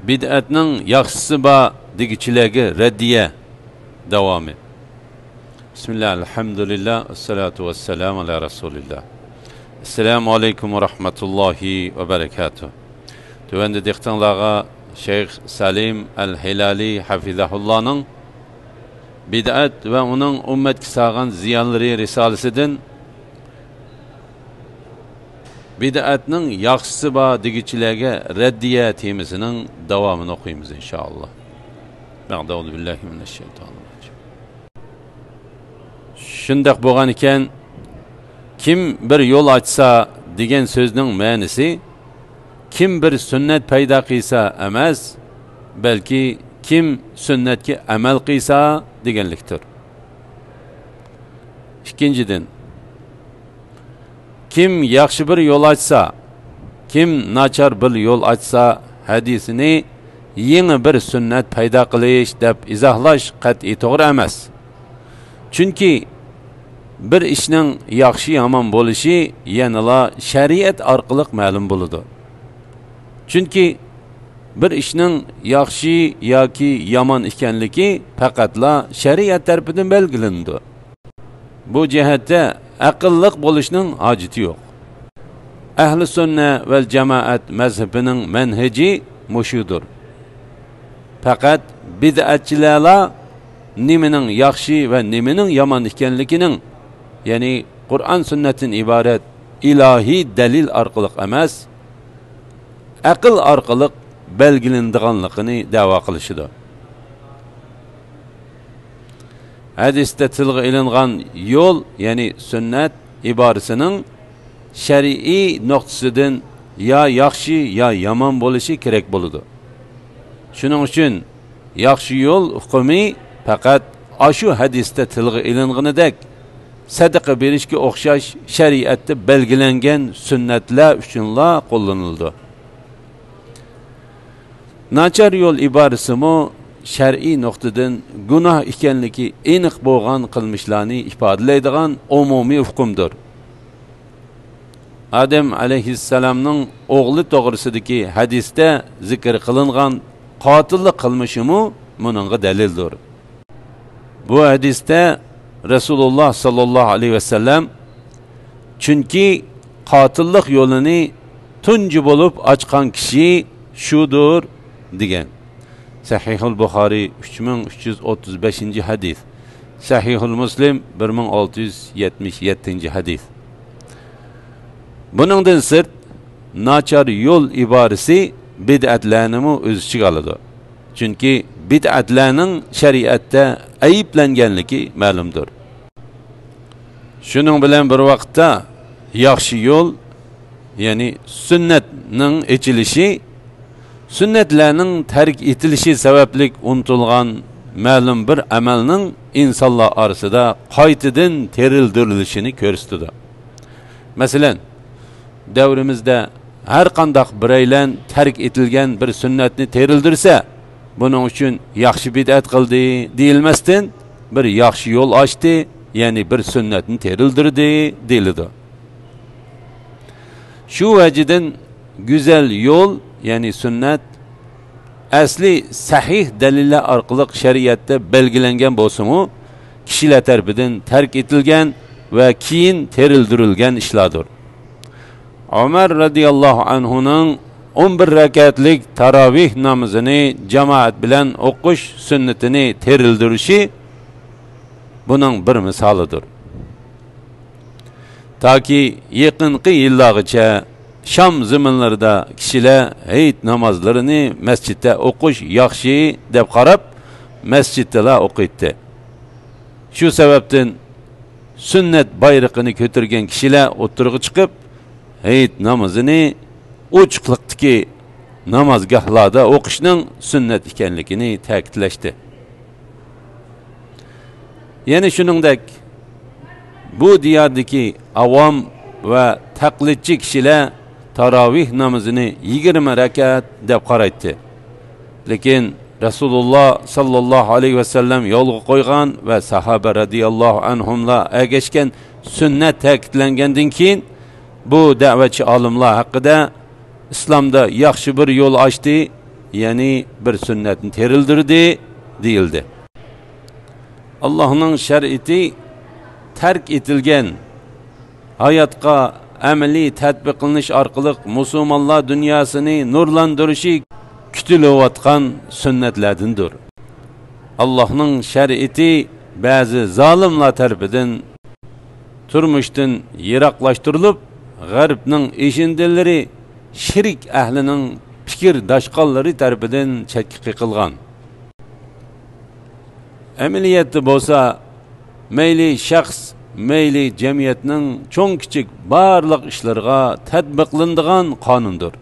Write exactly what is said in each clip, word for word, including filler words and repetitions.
بىدئەتنىڭ ياخشىسى بار دېگۈچىلەرگە رەددىيە داۋامى. بىسمىللا، ئەلھەمدۇلىللا، ۋەسسالاتۇ ۋەسسالامۇ ئالا رەسۇلىللا. ئەسسالامۇ ئەلەيكۇم ۋە رەھمەتۇللاھى ۋە بەرەكاتۇھ. تۆۋەندە دىققىتىڭلارغا شەيخ سەلىم ئەل ھىلالى ھەفىزەھۇللانىڭ بىدئەت ۋە ئۇنىڭ ئۈممەتكە سالغان زىيانلىرى رىسالىسىدىن بىدئەتنىڭ ياخشىسى بار دېگۈچىلەرگە رەددىيە تېمىسىنىڭ داۋامىنى ئوقۇيمىز، ئىنشائاللا. بەئدە، ئەئۇزۇ بىللاھى مىنەششەيتانىر راجىم. شۇنداق بولغان ئىكەن، كىم بىر يول ئاچسا دېگەن سۆزنىڭ مەنىسى، كىم بىر سۈننەت پەيدا قىلسا ئەمەس، بەلكى كىم سۈننەتكە ئەمەل قىلسا دېگەنلىكتۇر. ئىككىنچىدىن، كىم ياخشى بىر يول ئاچسا، كىم ناچار بىر يول ئاچسا ھەدىسىنى يېڭى بىر سۈننەت پەيدا قىلىش دەپ ئىزاھلاش قەتئىي توغرا ئەمەس. چۈنكى بىر ئىشنىڭ ياخشى-يامان بولۇشى يەنىلا شەرىئەت ئارقىلىق مەلۇم بولىدۇ. چۈنكى بىر ئىشنىڭ ياخشى ياكى يامان ئىكەنلىكى پەقەتلا شەرىئەت تەرىپىدىن بەلگىلىنىدۇ. بۇ جەھەتتە ئەقىللىق بولۇشنىڭ ھاجىتى يوق. ئەھلى سۈننە ۋەل جامائەت مەزھىپىنىڭ مەنھىجى مۇشۇدۇر. پەقەت بىدئەتچىلەرلا نېمىنىڭ ياخشى ۋە نېمىنىڭ يامان ئىكەنلىكىنىڭ، يەنى قۇرئان سۈننەتتىن ئىبارەت ئىلاھىي دەلىل ئارقىلىق ئەمەس، ئەقىل ئارقىلىق بەلگىلىنىدىغانلىقىنى دەۋا قىلىشىدۇ. ھەدىستە تىلغا ئېلىنغان يول، يەنى سۈننەت ئىبارىسىنىڭ شەرئىي نۇقتىسىدىن يا ياخشى، يا يامان بولۇشى كېرەك بولىدۇ. شۇنىڭ ئۈچۈن ياخشى يول ئۇقۇمى پەقەت ئاشۇ ھەدىستە تىلغا ئېلىنغىنىدەك سەدىقە بېرىشكە ئوخشاش شەرىئەتتە بەلگىلەنگەن سۈننەتلەر ئۈچۈنلا قوللىنىلىدۇ. ناچار يول ئىبارىسىمۇ شەرئىي نۇقتىدىن گۇناھ ئىكەنلىكى ئېنىق بولغان قىلمىشلارنى ئىپادىلەيدىغان ئومۇمىي ئۇقۇمدۇر. ئادەم ئەلەيھىسسالامنىڭ ئوغلى توغرىسىدىكى ھەدىستە زىكىر قىلىنغان قاتىللىق قىلمىشىمۇ مۇنىڭغا دەلىلدۇر. بۇ ھەدىستە رەسۇلۇللا ساللاللاھۇ ئەلەيھى ۋەسەللەم، چۈنكى قاتىللىق يولىنى تۇنجى بولۇپ ئاچقان كىشى شۇدۇر، دېگەن. سەھىھۇل بۇخارىي، ئۈچ مىڭ ئۈچ يۈز ئوتتۇز بەشىنچى ھەدىس. سەھىھۇل مۇسلىم، بىر مىڭ ئالتە يۈز يەتمىش يەتتىنچى ھەدىس. بۇنىڭدىن سىرت، ناچار يول ئىبارىسى بىدئەتلەرنىمۇ ئۆز ئىچىگە ئالىدۇ. چۈنكى بىدئەتلەرنىڭ شەرىئەتتە ئەيىبلەنگەنلىكى مەلۇمدۇر. شۇنىڭ بىلەن بىر ۋاقىتتا، ياخشى يول، يەنى سۈننەتنىڭ ئېچىلىشى، سۈننەتلەرنىڭ تەرك ئېتىلىشى سەۋەبلىك ئۇنتۇلغان مەلۇم بىر ئەمەلنىڭ ئىنسانلار ئارىسىدا قايتىدىن تىرىلدۈرۈلۈشىنى كۆرسىتىدۇ. مەسىلەن، دەۋرىمىزدە ھەر قانداق بىرەيلەن تەرك ئېتىلگەن بىر سۈننەتنى تىرىلدۈرسە، بۇنىڭ ئۈچۈن ياخشى بىدئەت قىلدى دېيىلمەستىن، بىر ياخشى يول ئاچتى، يەنى بىر سۈننەتنى تىرىلدۈردى دېيىلىدۇ. شۇ ۋەجىدىن گۈزەل يول، يەنى سۈننەت، ئەسلى سەھىھ دەلىللەر ئارقىلىق شەرىئەتتە بەلگىلەنگەن بولسىمۇ، كىشىلەر تەرىپىدىن تەرك ئېتىلگەن ۋە كېيىن تىرىلدۈرۈلگەن ئىشلاردۇر. ئۆمەر رەزىياللاھۇ ئەنھۇنىڭ ئون بىر رەكەتلىك تاراۋىھ نامىزىنى جامائەت بىلەن ئوقۇش سۈننىتىنى تىرىلدۈرۈشى بۇنىڭ بىر مىسالىدۇر. تاكى يېقىنقى يىللارغىچە شام زېمىنلىرىدا كىشىلەر ھېيت نامازلىرىنى مەسچىتتە ئوقۇش ياخشى دەپ قاراپ، مەسچىتتىلا ئوقۇيتتى. شۇ سەۋەبتىن سۈننەت بايرىقىنى كۆتۈرگەن كىشىلەر ئوتتۇرىغا چىقىپ، ھېيت نامىزىنى ئوچۇقلۇقتىكى نامازگاھلاردا ئوقۇشنىڭ سۈننەت ئىكەنلىكىنى تەكىتلەشتى. يەنە شۇنىڭدەك، بۇ دىياردىكى ئاۋام ۋە تەقلىدچى كىشىلەر تاراۋىھ نامىزىنى يىگىرمە رەكەت دەپ قارايتتى. لېكىن رەسۇلۇللا ساللاللاھۇ ئەلەيھى ۋەسەللەم يولغا قويغان ۋە ساھابە رەزىياللاھۇ ئەنھۇملار ئەگەشكەن سۈننەت تەكىتلەنگەندىن كېيىن، بۇ دەۋەتچى ئالىملار ھەققىدە ئىسلامدا ياخشى بىر يول ئاچتى، يەنى بىر سۈننەتنى تىرىلدۈردى دېيىلدى. ئاللاھنىڭ شەرىئىتى تەرك ئېتىلگەن ھاياتقا ئەمەلىي تەتبىقلىنىش ئارقىلىق مۇسۇلمانلار دۇنياسىنى نۇرلاندۇرۇشى كۈتۈلۈۋاتقان سۈننەتلەردىندۇر. ئاللاھنىڭ شەرىئىتى بەزى زالىملار تەرىپىدىن تۇرمۇشتىن يىراقلاشتۇرۇلۇپ، غەربنىڭ ئېشىندىلىرى، شىرك ئەھلىنىڭ پىكىر داشقاللىرى تەرىپىدىن چەتكە قېقىلغان. ئەمەلىيەتتە بولسا، مەيلى شەخس، مەيلى جەمئىيەتنىڭ چوڭ-كىچىك بارلىق ئىشلىرىغا تەتبىقلىنىدىغان قانۇندۇر.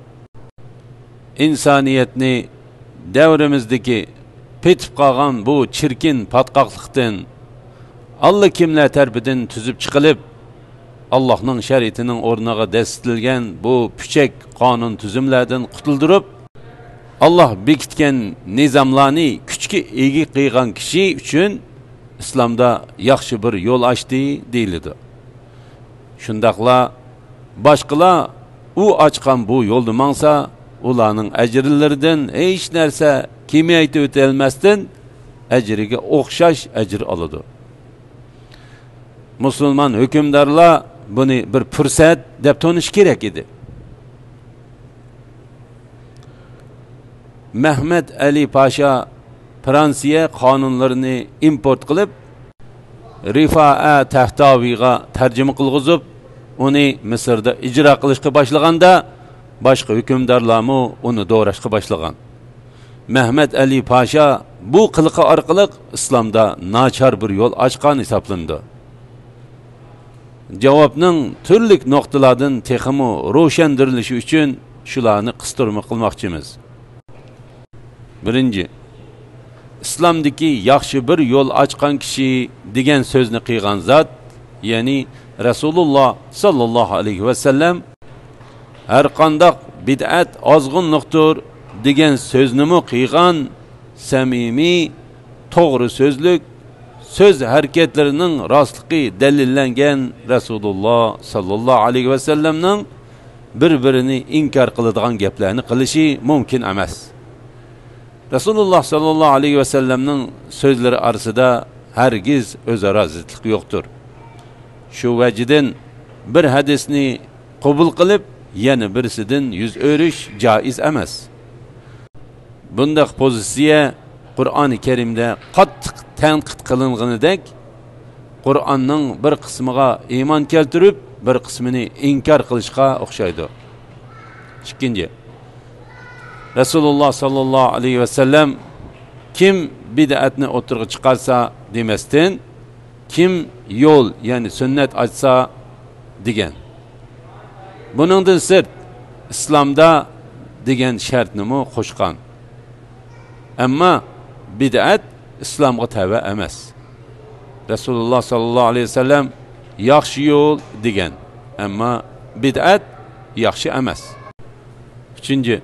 ئىنسانىيەتنى دەۋرىمىزدىكى پېتىپ قالغان بۇ چىركىن پاتقاقلىقتىن ئاللىكىملەر تەرىپىدىن تۈزۈپ چىقىلىپ، ئاللاھنىڭ شەرىئىتىنىڭ ئورنىغا دەسسىتىلگەن بۇ پۈچەك قانۇن تۈزۈملەردىن قۇتۇلدۇرۇپ، ئاللاھ بېكىتكەن نىزاملارنى كۈچكە ئىگە قىلغان كىشى ئۈچۈن ئىسلامدا ياخشى بىر يول ئاچتى دېيىلىدۇ. شۇنداقلا باشقىلار ئۇ ئاچقان بۇ يولدا ماڭسا، ئۇلارنىڭ ئەجىرلىرىدىن ھېچ نەرسە كېمەيتىۋېتەلمەستىن، ئەجرىگە ئوخشاش ئەجىر ئالىدۇ. مۇسۇلمان ھۆكۈمدارلار بۇنى بىر پۇرسەت دەپ تونۇشى كېرەك ئىدى. مەھمەت ئەلى پاشا فرانسىيە قانۇنلىرىنى ئىمپورت قىلىپ، رىفائە تەھتاۋىغا تەرجىمە قىلغۇزۇپ، ئۇنى مىسىردا ئىجرا قىلىشقا باشلىغاندا، باشقا ھۆكۈمدارلارمۇ ئۇنى دوراشقا باشلىغان. مەھمەت ئەلى پاشا بۇ قىلىقى ئارقىلىق ئىسلامدا ناچار بىر يول ئاچقان ھېسابلىنىدۇ. جاۋابنىڭ تۈرلۈك نۇقتىلاردىن تېخىمۇ روشەندۈرۈلۈشى ئۈچۈن شۇلارنى قىستۇرما قىلماقچىمىز. بىرىنچى، ئىسلامدىكى ياخشى بىر يول ئاچقان كىشى دېگەن سۆزنى قىلغان زات، يەنى رەسۇلۇللا ساللاللاھۇ ئەلەيھى ۋەسەللەم، ھەرقانداق بىدئەت ئازغۇنلۇقتۇر دېگەن سۆزنىمۇ قىلغان سەمىمىي، توغرا سۆزلۈك، سۆز ھەرىكەتلىرىنىڭ راستلىقى دەلىللەنگەن رەسۇلۇللا ساللاللاھۇ ئەلەيھى ۋەسەللەمنىڭ بىر-بىرىنى ئىنكار قىلىدىغان گەپلەرنى قىلىشى مۇمكىن ئەمەس. رەسۇلۇللا ساللاللاھۇ ئەلەيھى ۋەسەللەمنىڭ سۆزلىرى ئارىسىدا ھەرگىز ئۆزئارا زىتلىق يوقتۇر. شۇ ۋەجىدىن بىر ھەدىسنى قوبۇل قىلىپ، يەنە بىرسىدىن يۈز ئۆرۈش جائىز ئەمەس. بۇنداق پوزىتسىيە قۇرئانى كەرىمدە قاتتىق تەنقىد قىلىنغىنىدەك، قۇرئاننىڭ بىر قىسمىغا ئىمان كەلتۈرۈپ، بىر قىسمىنى ئىنكار قىلىشقا ئوخشايدۇ. ئىككىنچى، رەسۇلۇللا ساللاللاھۇ ئەلەيھى ۋەسەللەم، «كىم بىدئەتنى ئوتتۇرىغا چىقارسا» دېمەستىن، «كىم يول، يەنى سۈننەت ئاچسا» دېگەن. بۇنىڭدىن سىرت، «ئىسلامدا» دېگەن شەرتنىمۇ قوشقان. ئەمما بىدئەت ئىسلامغا تەۋە ئەمەس. رەسۇلۇللا ساللاللاھۇ ئەلەيھى ۋەسەللەم «ياخشى يول» دېگەن، ئەمما بىدئەت ياخشى ئەمەس. ئۈچىنچى،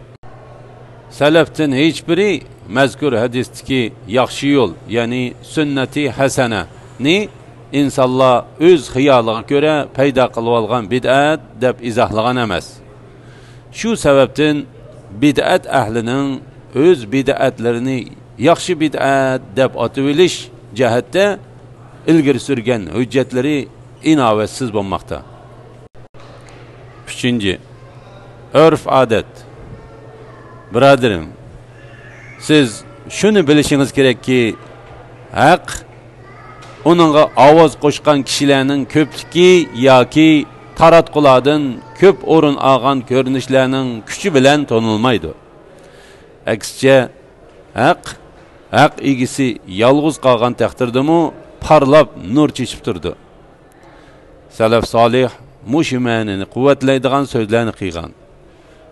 سەلەفتىن ھېچبىرى مەزكۇر ھەدىستىكى ياخشى يول، يەنى سۈننەتى ھەسەنەنى ئىنسانلار ئۆز خىيالىغا كۆرە پەيدا قىلىۋالغان بىدئەت دەپ ئىزاھلىغان ئەمەس. شۇ سەۋەبتىن بىدئەت ئەھلىنىڭ ئۆز بىدئەتلىرىنى ياخشى بىدئەت دەپ ئاتىۋېلىش جەھەتتە ئىلگىرى سۈرگەن ھۆججەتلىرى ئىناۋەتسىز بولماقتا. ئۈچىنچى، ئۆرپ-ئادەت. بۇرادىرىم، سىز شۇنى بىلىشىڭىز كېرەككى، ھەق، ئۇنىڭغا ئاۋاز قوشقان كىشىلەرنىڭ كۆپلۈكى ياكى تاراتقۇلاردىن كۆپ ئورۇن ئالغان كۆرۈنۈشلەرنىڭ كۈچى بىلەن تونۇلمايدۇ. ئەكسىچە، ھەق، ھەق ئىگىسى يالغۇز قالغان تەقدىردىمۇ پارلاپ نۇر چېچىپ تۇرىدۇ. سەلەف سالىھ مۇشۇ مەنىنى قۇۋۋەتلەيدىغان سۆزلەرنى قىلغان.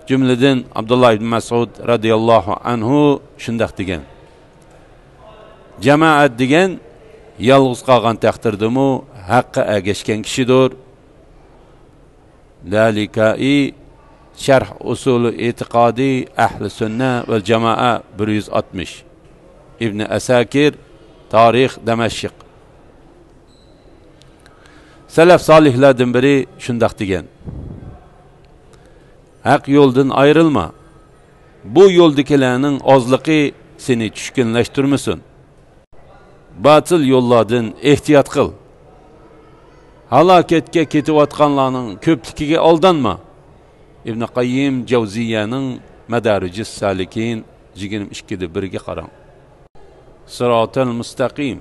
جۈملىدىن ئابدۇللا ئىبن مەسئۇد رەزىياللاھۇ ئەنھۇ شۇنداق دېگەن: «جامائەت دېگەن يالغۇز قالغان تەقدىردىمۇ ھەققە ئەگەشكەن كىشىدۇر.» لالىكائى، شەرھ ئۇسۇلى ئېتىقادى ئەھلى سۈننە ۋەل جامائە، بىر يۈز ئاتمىش. ئىبنى ئەساكىر، تارىخ دەمەشق. سەلەف سالىھلاردىن بىرى شۇنداق دېگەن: «ھەق يولدىن ئايرىلما، بۇ يولدىكىلەرنىڭ ئازلىقى سېنى چۈشكۈنلەشتۈرمىسۇن. باتىل يوللاردىن ئېھتىيات قىل. ھالاكەتكە كېتىۋاتقانلارنىڭ كۆپلۈكىگە ئالدانما. ئىبن قەييىم جەۋزىيەنىڭ مەدارىجىس سالىكىن يىگىرمە ئىككىدە بىرگە قاراڭ. سىراتەل مۇستەقىم،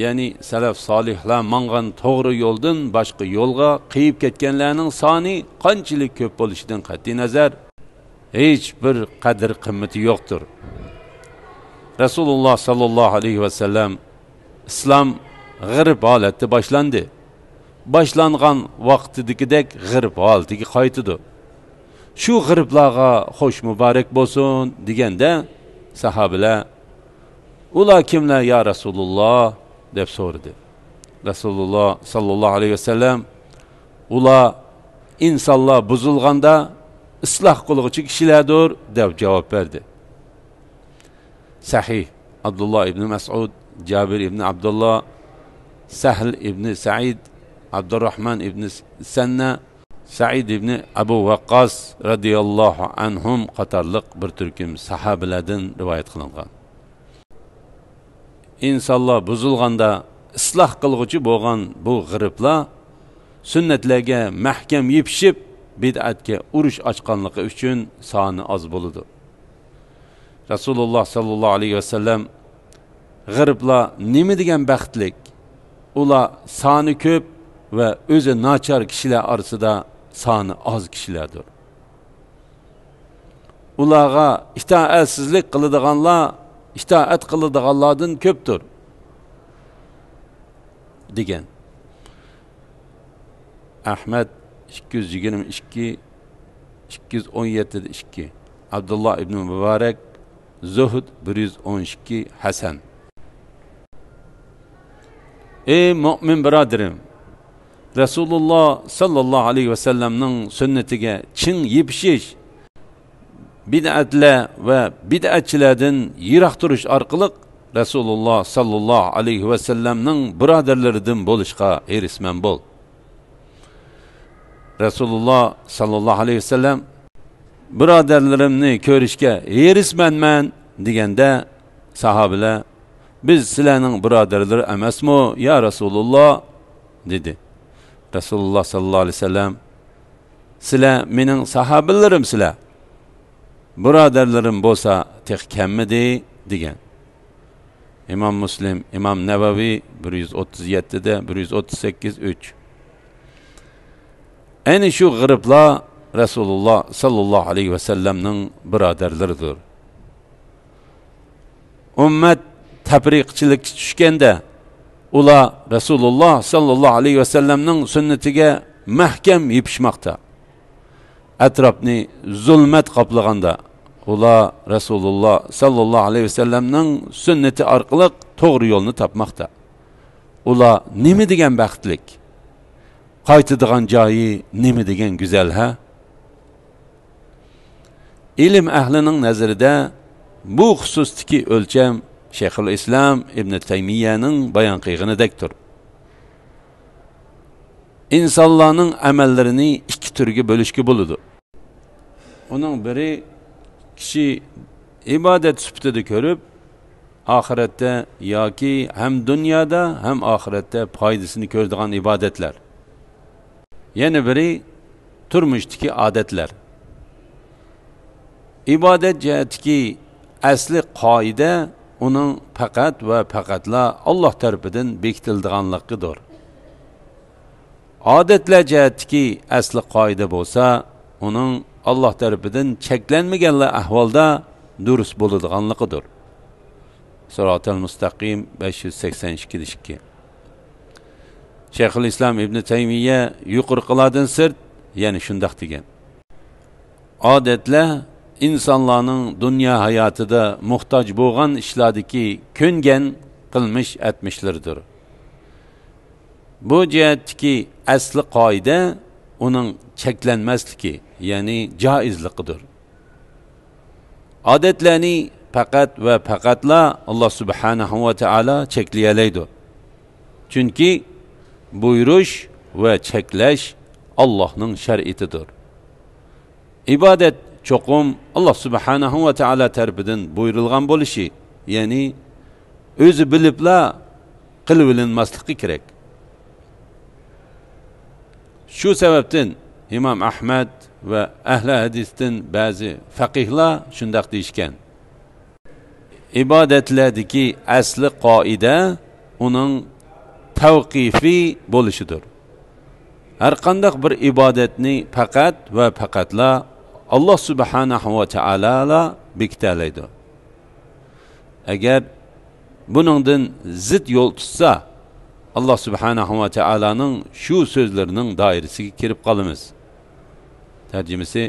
يەنى سەلەف سالىھلار ماڭغان توغرا يولدىن باشقا يولغا قېيىپ كەتكەنلەرنىڭ سانى قانچىلىك كۆپ بولۇشىدىن قەتئىينەزەر، ھېچ بىر قەدىر قىممىتى يوقتۇر. رەسۇلۇللاھ ساللاللاھۇ ئەلەيھى ۋەسەللەم، ئىسلام غېرىب ھالەتتە باشلاندى. باشلانغان ۋاقتىدىكىدەك غېرىب ھالىتىگە قايتىدۇ. شۇ غېرىبلارغا خوش مۇبارەك بولسۇن دېگەندە، ساھابىلەر، ئۇلار كىملەر يا رەسۇلۇللاھ؟ دەپ سورىدى. رەسۇلۇللاھ ساللاللاھۇ ئەلەيھى ۋەسەللەم، ئۇلار ئىنسانلار بۇزۇلغاندا ئىسلاھ قىلغۇچى كىشىلەردۇر، دەپ جاۋاب بەردى. سەھىھ، ئابدۇللاھ ئىبنى مەسئۇد، جابىر ئىبنى ئابدۇللاھ، سەھل ئىبنى سەئىد، ئابدۇرراھمان ئىبنى سەننە، سەئىد ئىبنى ئەبۇ ۋەققاس رەزىياللاھۇ ئەنھۇم قاتارلىق بىر تۈركۈم ساھابىلەردىن رىۋايەت قىلىنغان. ئىنسانلار بۇزۇلغاندا ئىسلاھ قىلغۇچى بولغان بۇ غېرىبلار سۈننەتلەرگە مەھكەم يېپىشىپ، بىدئەتكە ئۇرۇش ئاچقانلىقى ئۈچۈن سانى ئاز بولىدۇ. رەسۇلۇللاھ ساللاللاھۇ ئەلەيھى ۋەسەللەم، غېرىبلار نېمە دېگەن بەختلىك! ئۇلار سانى كۆپ ۋە ئۆزى ناچار كىشىلەر ئارىسىدا سانى ئاز كىشىلەردۇر. ئۇلارغا ئىتائەتسىزلىك قىلىدىغانلار ئىتائەت قىلىدىغانلاردىن كۆپتۇر، دېگەن. ئەھمەد ئىككى يۈز يىگىرمە ئىككى، ئىككى يۈز ئون يەتتىدە ئىككى، ئابدۇللاھ ئىبنى مۇبارەك، زۇھد بىر يۈز ئون ئىككى، ھەسەن. ئەي مۆمىن بۇرادىرىم! رەسۇلۇللاھ ساللاللاھۇ ئەلەيھى ۋەسەللەمنىڭ سۈننىتىگە چىڭ يېپىشىش، بىدئەتلەر ۋە بىدئەتچىلەردىن يىراق تۇرۇش ئارقىلىق رەسۇلۇللاھ ساللاللاھۇ ئەلەيھى ۋەسەللەمنىڭ بۇرادەرلىرىدىن بولۇشقا ھېرىسمەن بول. رەسۇلۇللاھ ساللاللاھۇ ئەلەيھى ۋەسەللەم، بۇرادەرلىرىمنى كۆرۈشكە ھېرىسمەنمەن، دېگەندە، ساھابىلەر، بىز سىلەرنىڭ بۇرادەرلىرى ئەمەسمۇ، يا رەسۇلۇللاھ؟ دېدى. رەسۇلۇللاھ ساللاللاھۇ ئەلەيھى ۋەسەللەم، سىلەر مېنىڭ ساھابىلىرىمسىلەر، بۇرادەرلىرىم بولسا تېخى كەممىدى، دېگەن. ئىمام مۇسلىم، ئىمام نەۋەۋى، بىر يۈز ئوتتۇز يەتتىدە، بىر يۈز ئوتتۇز سەككىز، ئۈچ. ئەنە شۇ غېرىبلار رەسۇلۇللاھ ساللاللاھۇ ئەلەيھى ۋەسەللەمنىڭ بۇرادەرلىرىدۇر. ئۈممەت تەپرىقىچىلىككە چۈشكەندە، ئۇلار رەسۇلۇللاھ ساللاللاھۇ ئەلەيھى ۋەسەللەمنىڭ سۈننىتىگە مەھكەم يېپىشماقتا. ئەتراپنى زۇلمەت قاپلىغاندا، ئۇلار رەسۇلۇللاھ ساللاللاھۇ ئەلەيھى ۋەسەللەمنىڭ سۈننىتى ئارقىلىق توغرا يولنى تاپماقتا. ئۇلار نېمە دېگەن بەختلىك! قايتىدىغان جايى نېمە دېگەن گۈزەل، ھە؟ ئىلىم ئەھلىنىڭ نەزىرىدە بۇ خۇسۇستىكى ئۆلچەم شەيخۇل ئىسلام ئىبنى تەيمىيەنىڭ بايان قىلغىنىدەكتۇر. ئىنسانلارنىڭ ئەمەللىرىنى ئىككى تۈرگە بۆلۈشكە بولىدۇ. ئۇنىڭ بىرى، كىشى ئىبادەت سۈپىتىدە كۆرۈپ، ئاخىرەتتە ياكى ھەم دۇنيادا، ھەم ئاخىرەتتە پايدىسىنى كۆرىدىغان ئىبادەتلەر. يەنە بىرى، تۇرمۇشتىكى ئادەتلەر. ئىبادەت جەھەتتىكى ئەسلى قائىدە ئۇنىڭ پەقەت ۋە پەقەتلا ئاللاھ تەرىپىدىن بېكىتىلىدىغانلىقىدۇر. ئادەتلەر جەھەتتىكى ئەسلى قائىدە بولسا، ئۇنىڭ ئاللاھ تەرىپىدىن چەكلەنمىگەنلا ئەھۋالدا دۇرۇس بولىدىغانلىقىدۇر. سىراتەل مۇستەقىم، بەش يۈز سەكسەن ئىككىدە ئىككى. شەيخۇل ئىسلام ئىبنى تەيمىيە يۇقىرىقىلاردىن سىرت يەنە شۇنداق دېگەن. ئادەتلەر ئىنسانلارنىڭ دۇنيا ھاياتىدا موھتاج بولغان ئىشلاردىكى كۆنگەن قىلمىش ئەتمىشلىرىدۇر. بۇ جەھەتتىكى ئەسلى قائىدە ئۇنىڭ چەكلەنمەسلىكى، يەنى جائىزلىقىدۇر. ئادەتلەرنى پەقەت ۋە پەقەتلا ئاللاھ سۇبھانەھۇ ۋە تائالا چەكلىيەلەيدۇ. چۈنكى بۇيرۇش ۋە چەكلەش ئاللاھنىڭ شەرىئىتىدۇر. ئىبادەت چوقۇم ئاللا سۇبھانەھۇ ۋە تائالا تەرىپىدىن بۇيرۇلغان بولۇشى، يەنى ئۆزى بىلىپلا قىلىۋېلىنماسلىقى كېرەك. شۇ سەۋەبتىن ئىمام ئەھمەد ۋە ئەھلى ھەدىستىن بەزى فەقىھلار شۇنداق دېيىشكەن: ئىبادەتلەردىكى ئەسلى قائىدە ئۇنىڭ تەۋقىفىي بولۇشىدۇر. ھەرقانداق بىر ئىبادەتنى پەقەت ۋە پەقەتلا ئاللا سۇبھانەھۇ ۋە تائالالا بېكىتەلەيدۇ. ئەگەر بۇنىڭدىن زىت يول تۇتسا، ئاللا سۇبھانەھۇ ۋە تائالانىڭ شۇ سۆزلىرىنىڭ دائىرىسىگە كىرىپ قالىمىز. تەرجىمىسى: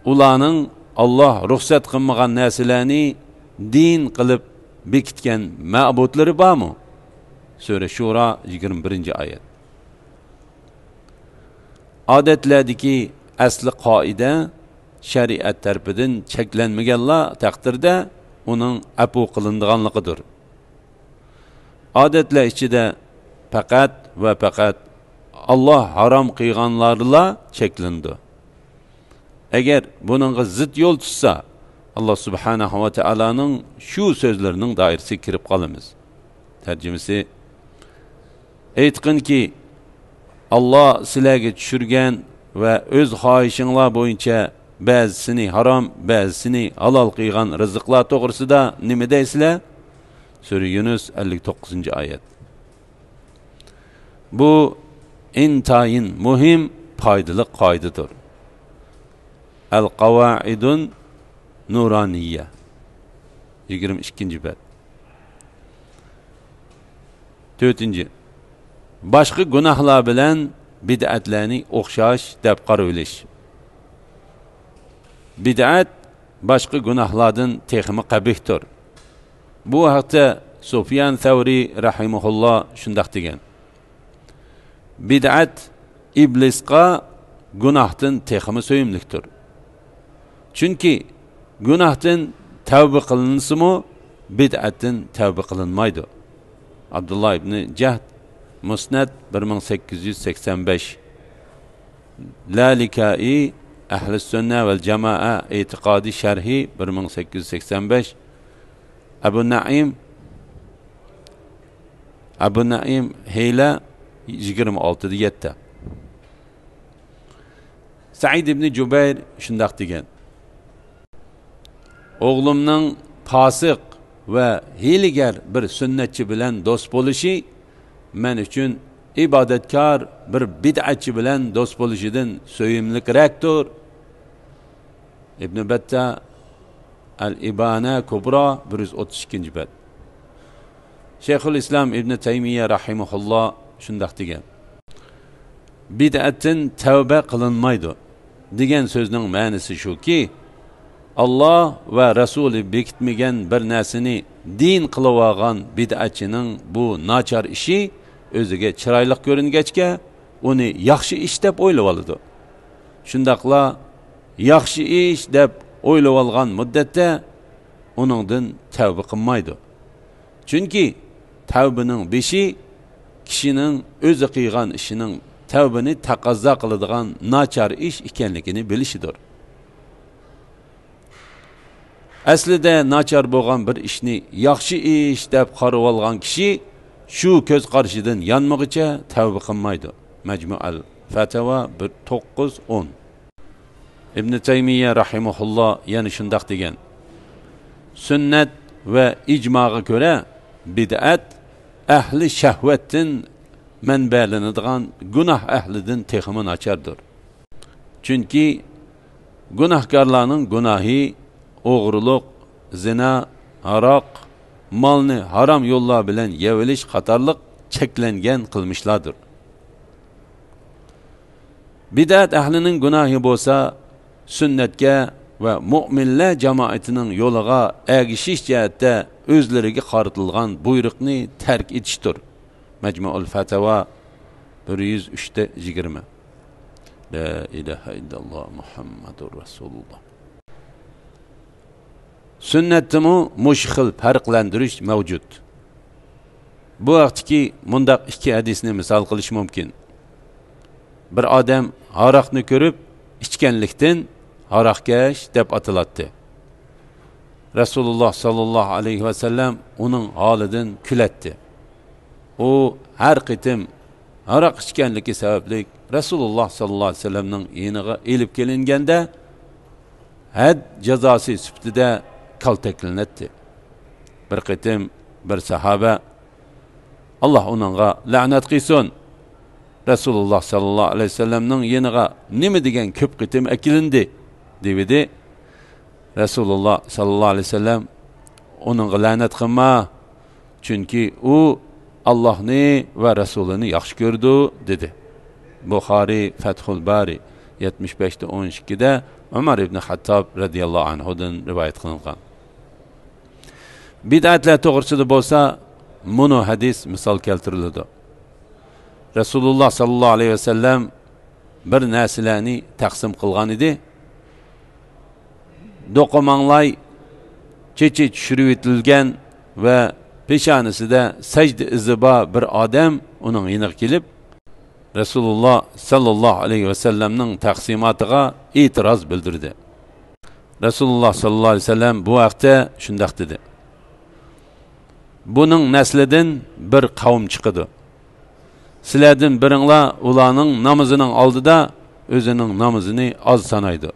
ئۇلارنىڭ ئاللا رۇخسەت قىلمىغان نەرسىلەرنى دىن قىلىپ بېكىتكەن مەبۇدلىرى بارمۇ؟ سۈرە شۇرا، يىگىرمە بىرىنچى ئايەت. ئادەتلەردىكى ئەسلى قائىدە شەرىئەت تەرىپىدىن چەكلەنمىگەنلا تەقدىردە ئۇنىڭ ئەپۇ قىلىنىدىغانلىقىدۇر. ئادەتلەر ئىچىدە پەقەت ۋە پەقەت ئاللا ھارام قىلغانلارلا چەكلىنىدۇ. ئەگەر بۇنىڭغا زىت يول تۇتسا، ئاللا سۇبھانەھۇ ۋە تائالانىڭ شۇ سۆزلىرىنىڭ دائىرىسىگە كىرىپ قالىمىز. تەرجىمىسى: ئېيتقىنكى، ئاللا سىلەرگە چۈشۈرگەن ۋە ئۆز خاھىشىڭلار بويىچە بەزىسىنى ھارام، بەزىسىنى ھالال قىلغان رىزىقلار توغرىسىدا نېمە دەيسىلەر؟ سۈرە يۇنۇس، ئەللىك توققۇزىنچى ئايەت. بۇ ئىنتايىن مۇھىم، پايدىلىق قائىدىدۇر. ئەل قاۋائىدۇن نۇرانىيە، يىگىرمە ئىككىنچى بەت. تۆتىنچى، باشقا گۇناھلار بىلەن بىدئەتلەرنى ئوخشاش دەپ قارىۋېلىش. بىدئەت باشقا گۇناھلاردىن تېخىمۇ قەبىھتۇر. بۇ ھەقتە سۇفيان سەۋرى رەھىمەھۇللا شۇنداق دېگەن: بىدئەت ئىبلىسقا گۇناھتىن تېخىمۇ سۆيۈملۈكتۇر. چۈنكى گۇناھتىن تەۋبە قىلىنسىمۇ، بىدئەتتىن تەۋبە قىلىنمايدۇ. ئابدۇللا ئىبنى جەھد، مۇسنەد، بىر مىڭ سەككىز يۈز سەكسەن بەش. لالىكائى، ئەھلى سۈننە ۋەل جامائە ئېتىقادى شەرھى، بىر مىڭ سەككىز يۈز سەكسەن بەش. ئەبۇ نەئىم، ئەبۇ نەئىم ھەيلە، يىگىرمە ئالتىدا يەتتە. سەئىد ئىبنى جۇبەير شۇنداق دېگەن: ئوغلۇمنىڭ پاسىق ۋە ھىيلىگەر بىر سۈننەتچى بىلەن دوست بولۇشى مەن ئۈچۈن ئىبادەتكار بىر بىدئەتچى بىلەن دوست بولۇشىدىن سۆيۈملۈكرەكتۇر. ئىبنى بەتتا، ئەل ئىبانە كۇبرا، بىر يۈز ئوتتۇز ئىككىنچى بەت. شەيخۇل ئىسلام ئىبنى تەيمىيە رەھىمەھۇللا شۇنداق دېگەن: بىدئەتتىن تەۋبە قىلىنمايدۇ دېگەن سۆزنىڭ مەنىسى شۇكى، ئاللا ۋە رەسۇلى بېكىتمىگەن بىر نەرسىنى دىن قىلىۋالغان بىدئەتچىنىڭ بۇ ناچار ئىشى ئۆزىگە چىرايلىق كۆرۈنگەچكە، ئۇنى ياخشى ئىش دەپ ئويلىۋالىدۇ. شۇنداقلا ياخشى ئىش دەپ ئويلىۋالغان مۇددەتتە ئۇنىڭدىن تەۋبە قىلمايدۇ. چۈنكى تەۋبىنىڭ بېشى كىشىنىڭ ئۆزى قىلغان ئىشىنىڭ تەۋبىنى تەقەززا قىلىدىغان ناچار ئىش ئىكەنلىكىنى بىلىشىدۇر. ئەسلىدە ناچار بولغان بىر ئىشنى ياخشى ئىش دەپ قارىۋالغان كىشى شۇ كۆز قارىشىدىن يانمىغۇچە تەۋبە قىلمايدۇ. مەجمۇئەل فەتەۋا بىر توققۇز ئون. ئىبنى تەيمىيە رەھىمەھۇللا يەنە شۇنداق دېگەن: سۈننەت ۋە ئىجماغا كۆرە، بىدئەت ئەھلى شەھۋەتتىن مەنبەلىنىدىغان گۇناھ ئەھلىدىن تېخىمۇ ناچاردۇر. چۈنكى گۇناھكارلارنىڭ گۇناھى ئوغرىلىق، زىنا، ھاراق، مالنى ھارام يوللار بىلەن يەۋېلىش قاتارلىق چەكلەنگەن قىلمىشلاردۇر. بىدئەت ئەھلىنىڭ گۇناھى بولسا، سۈننەتكە ۋە مۆمىنلەر جامائىتىنىڭ يولىغا ئەگىشىش جەھەتتە ئۆزلىرىگە قارىتىلغان بۇيرۇقنى تەرك ئېتىشتۇر. مەجمۇئۇل فەتەۋا، بىر يۈز ئۈچتە يىگىرمە. لا ئىلاھە ئىللاللا مۇھەممەدۇر رەسۇلۇللا. سۈننەتتىمۇ مۇشۇ خىل پەرقلەندۈرۈش مەۋجۇت. بۇ ھەقتىكى مۇنداق ئىككى ھەدىسنى مىسال قىلىش مۇمكىن. بىر ئادەم ھاراقنى كۆرۈپ ئىچكەنلىكتىن، ھاراقكەش دەپ ئاتىلاتتى. رەسۇلۇللاھ ساللاللاھۇ ئەلەيھى ۋەسەللەم ئۇنىڭ ھالىدىن كۈلەتتى. ئۇ ھەر قېتىم ھاراق ئىچكەنلىكى سەۋەبلىك رەسۇلۇللاھ ساللاللاھۇ ئەلەيھى ۋەسەللەمنىڭ يېنىغا ئېلىپ كېلىنگەندە، ھەد جازاسى سۈپىتىدە كالتەكلىنەتتى. بىر قېتىم بىر ساھابە، «ئاللاھ ئۇنىڭغا لەنەت قىلسۇن، رەسۇلۇللاھ ساللاللاھۇ ئەلەيھى ۋەسەللەمنىڭ يېنىغا نېمە دېگەن كۆپ قېتىم ئەكېلىندى» دېۋىدى. رەسۇلۇللاھ ساللاللاھۇ ئەلەيھى ۋەسەللەم، «ئۇنىڭغا لەنەت قىلما، چۈنكى ئۇ ئاللاھنى ۋە رەسۇلىنى ياخشى كۆرىدۇ» دېدى. بۇخارىي، فەتھۇل بارى، يەتمىش بەشتە ئون ئىككىدە، ئۆمەر ئىبنى خەتتاب رەزىياللاھۇ ئەنھۇدىن رىۋايەت قىلىنغان. بىدئەتلەر توغرىسىدا بولسا مۇنۇ ھەدىس مىسال كەلتۈرۈلىدۇ. رەسۇلۇللاھ ساللاللاھۇ ئەلەيھى ۋەسەللەم بىر نەرسىلەرنى تەقسىم قىلغان ئىدى. دوقا ماڭلاي، چېچى چۈشۈرۈۋېتىلگەن ۋە پېشانىسىدە سەجدە ئىزى بار بىر ئادەم ئۇنىڭ يېنىغا كېلىپ، رەسۇلۇللاھ ساللاللاھۇ ئەلەيھى ۋەسەللەمنىڭ تەقسىماتىغا ئېتىراز بىلدۈردى. رەسۇلۇللاھ ساللاللاھۇ ئەلەيھى ۋەسەللەم بۇ ھەقتە شۇنداق دېدى: «بۇنىڭ نەسلىدىن بىر قەۋم چىقىدۇ. سىلەردىن بىرىڭلار ئۇلارنىڭ نامىزىنىڭ ئالدىدا ئۆزىنىڭ نامىزىنى ئاز سانايدۇ.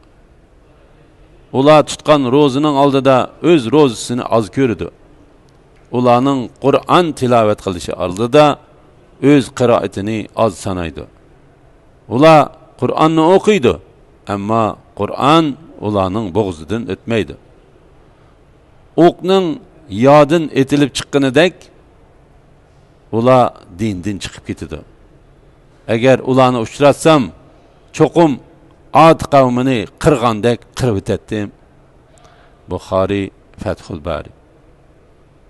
ئۇلار تۇتقان روزىنىڭ ئالدىدا ئۆز روزىسىنى ئاز كۆرىدۇ. ئۇلارنىڭ قۇرئان تىلاۋەت قىلىشى ئالدىدا ئۆز قىرائىتىنى ئاز سانايدۇ. ئۇلار قۇرئاننى ئوقۇيدۇ، ئەمما قۇرئان ئۇلارنىڭ بوغۇزىدىن ئۆتمەيدۇ. ئوقنىڭ يادىن ئېتىلىپ چىققىنىدەك، ئۇلار دىندىن چىقىپ كېتىدۇ. ئەگەر ئۇلارنى ئۇچراتسام، چوقۇم ئاد قەۋمىنى قىرغاندەك قىرىۋېتەتتىم.» بۇخارىي، فەتھۇل بارى،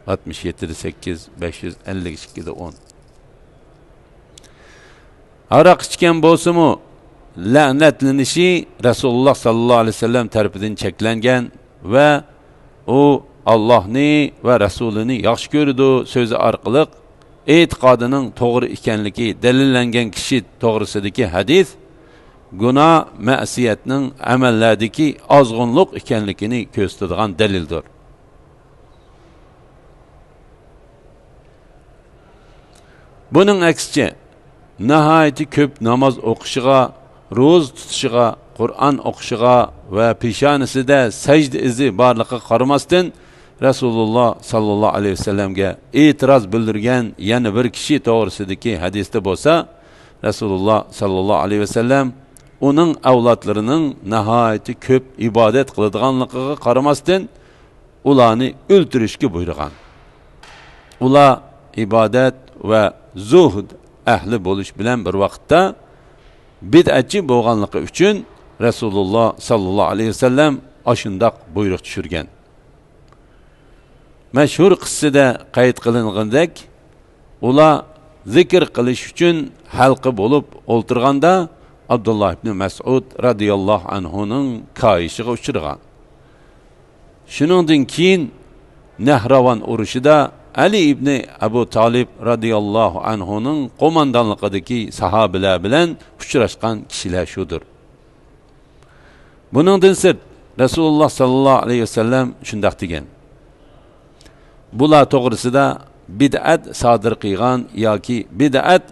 ئاتمىش يەتتىدە سەككىز، بەش يۈز ئەللىك ئىككىدە ئون. ھاراق ئىچكەن بولسىمۇ، لەنەتلىنىشى رەسۇلۇللاھ ساللاللاھۇ ئەلەيھى ۋەسەللەم تەرىپىدىن چەكلەنگەن ۋە ئۇ ئاللاھنى ۋە رەسۇلىنى ياخشى كۆرىدۇ سۆزى ئارقىلىق ئېتىقادىنىڭ توغرا ئىكەنلىكى دەلىللەنگەن كىشى توغرىسىدىكى ھەدىس گۇناھ، مەسىيەتنىڭ ئەمەللەردىكى ئازغۇنلۇق ئىكەنلىكىنى كۆرسىتىدىغان دەلىلدۇر. بۇنىڭ ئەكسىچە، ناھايىتى كۆپ ناماز ئوقۇشىغا، روزا تۇتۇشىغا، قۇرئان ئوقۇشىغا ۋە پېشانىسىدە سەجدە ئىزى بارلىقىغا قارىماستىن، رەسۇلۇللاھ ساللاللاھۇ ئەلەيھى ۋەسەللەمگە ئېتىراز بىلدۈرگەن يەنە بىر كىشى توغرىسىدىكى ھەدىستە بولسا، رەسۇلۇللاھ ساللاللاھۇ ئەلەيھى ۋەسەللەم ئۇنىڭ ئەۋلادلىرىنىڭ ناھايىتى كۆپ ئىبادەت قىلىدىغانلىقىغا قارىماستىن، ئۇلارنى ئۆلتۈرۈشكە بۇيرۇغان. ئۇلار ئىبادەت ۋە زۇھد ئەھلى بولۇش بىلەن بىر ۋاقىتتا بىدئەتچى بولغانلىقى ئۈچۈن رەسۇلۇللاھ ساللاللاھۇ ئەلەيھى ۋەسەللەم ئاشۇنداق بۇيرۇق چۈشۈرگەن. مەشھۇر قىسسىدە قەيت قىلىنغىنىدەك، ئۇلار زىكىر قىلىش ئۈچۈن ھەلقە بولۇپ ئولتۇرغاندا، ئابدۇللاھ ئىبنى مەسئۇد رەزىياللاھۇ ئەنھۇنىڭ كايىشىغا ئۇچرىغان. شۇنىڭدىن كېيىن نەھراۋان ئۇرۇشىدا ئەلى ئىبنى ئەبۇ تالىپ رەزىياللاھۇ ئەنھۇنىڭ قوماندانلىقىدىكى ساھابىلەر بىلەن ئۇچراشقان كىشىلەر شۇدۇر. بۇنىڭدىن سىرت، رەسۇلۇللاھ ساللاللاھۇ ئەلەيھى ۋەسەللەم شۇنداق دېگەن: «بۇلار توغرىسىدا بىدئەت سادىر قىلغان ياكى بىدئەت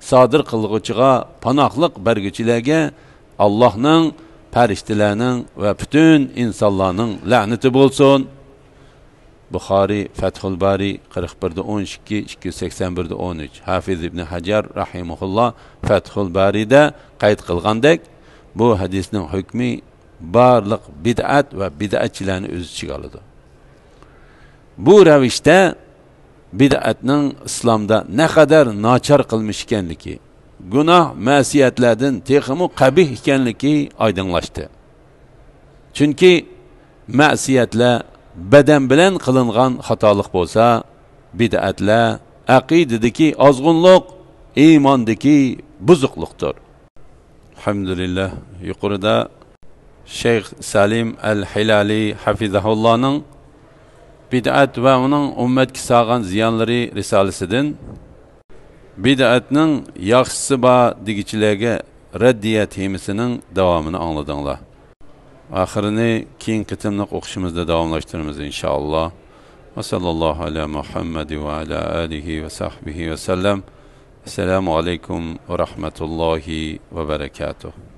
سادىر قىلغۇچىغا پاناھلىق بەرگۈچىلەرگە ئاللاھنىڭ، پەرىشتىلەرنىڭ ۋە پۈتۈن ئىنسانلارنىڭ لەنىتى بولسۇن.» بۇخارىي، فەتھۇل بارىي، قىرىق بىردە ئون ئىككى، ئىككى يۈز سەكسەن بىردە ئون ئۈچ. ھافىز ئىبنى ھەجەر رەھىمەھۇللاھ فەتھۇل بارىيدە قەيت قىلغاندەك، بۇ ھەدىسنىڭ ھۆكمى بارلىق بىدئەت ۋە بىدئەتچىلەرنى ئۆز ئىچىگە ئالىدۇ. بۇ رەۋىشتە بىدئەتنىڭ ئىسلامدا نەقەدەر ناچار قىلمىش ئىكەنلىكى، گۇناھ، مەسىيەتلەردىن تېخىمۇ قەبىھ ئىكەنلىكى ئايدىڭلاشتى. چۈنكى مەسىيەتلەر بەدەن بىلەن قىلىنغان خاتالىق بولسا، بىدئەتلەر ئەقىدىدىكى ئازغۇنلۇق، ئىماندىكى بۇزۇقلۇقتۇر. ئەلھەمدۇلىللاھ، يۇقىرىدا شەيخ سەلىم ئەل ھىلالى ھەفىزەھۇللانىڭ بىدئەت ۋە ئۇنىڭ ئۈممەتكە سالغان زىيانلىرى رىسالىسىدىن بىدئەتنىڭ ياخشىسى بار دېگۈچىلەرگە رەددىيە تېمىسىنىڭ داۋامىنى ئاڭلىدىڭلار. ئاخىرىنى كېيىنكى قېتىملىق ئوقۇشىمىزدا داۋاملاشتۇرىمىز، ئىنشائاللا. ۋە ساللاللاھۇ ئەلا مۇھەممەد ۋە ئەلا ئالىھى ۋە سەھبىھى ۋە سەللەم. ئەسسالامۇ ئەلەيكۇم ۋە رەھمەتۇللاھى ۋە بەرەكاتۇھ.